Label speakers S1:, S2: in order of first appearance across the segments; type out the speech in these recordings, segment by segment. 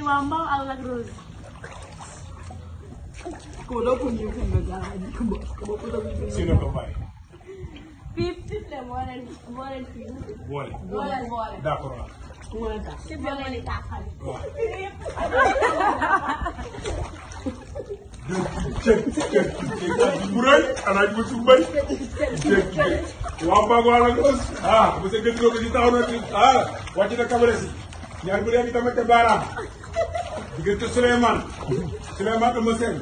S1: Wambang al Lac Rose.
S2: Sino ko bay?
S1: 50 la moo leen fii.
S2: Boole.
S1: Boole.
S2: D'accord.
S1: Si biir la ñuy tàqal.
S2: waaw. jël bu rëy alaaj ma su mbay jël Wambang wala monsieur Guèye Diop si taxaw na wàcc na caméra si ñaar bu dee tamit baaraam diggante Souleymane Eumeu Sène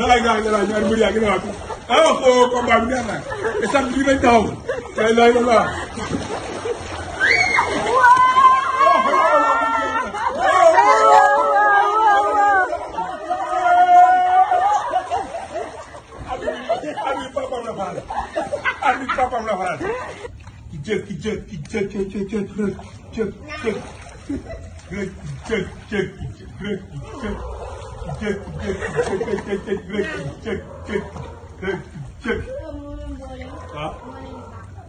S2: la ñaar mbir yaa ngi ñëwaat ko combat bi neex na te sax bi lañ taxaw kay lay la arbitre papam la faral ki jël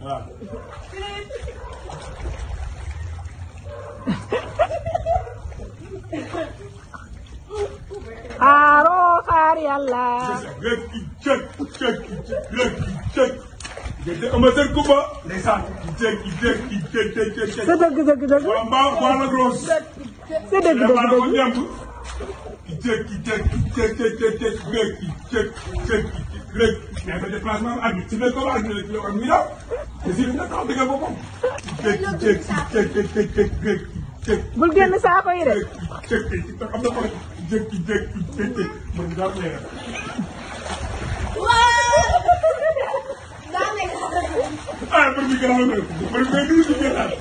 S2: waaw
S3: Xaaro xaar yàlla.
S2: rek ki jël gerte ama seen kumba ndeysaan ki jël
S3: sa dëgg.
S2: Wambang wala Rose
S3: sa dëgg.
S2: ko ñamb ki jël rek mais ba déplacement arbitre ci ko arbitre la ko am ñu daw te si na tax dëgg boppam ki
S3: bul génn saako yi de.
S2: am na ko ki man daa ko leeral bër bi gën a am bër bi du ci gënal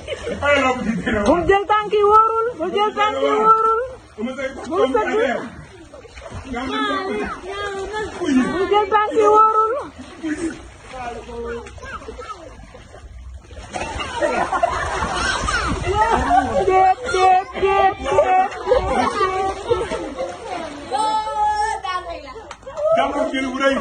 S2: ay la bu ci gënal
S3: bul jël tànk yi wóorul. bul jël tànk yi wóorul. déet.
S2: jàmm ak jël bu rëy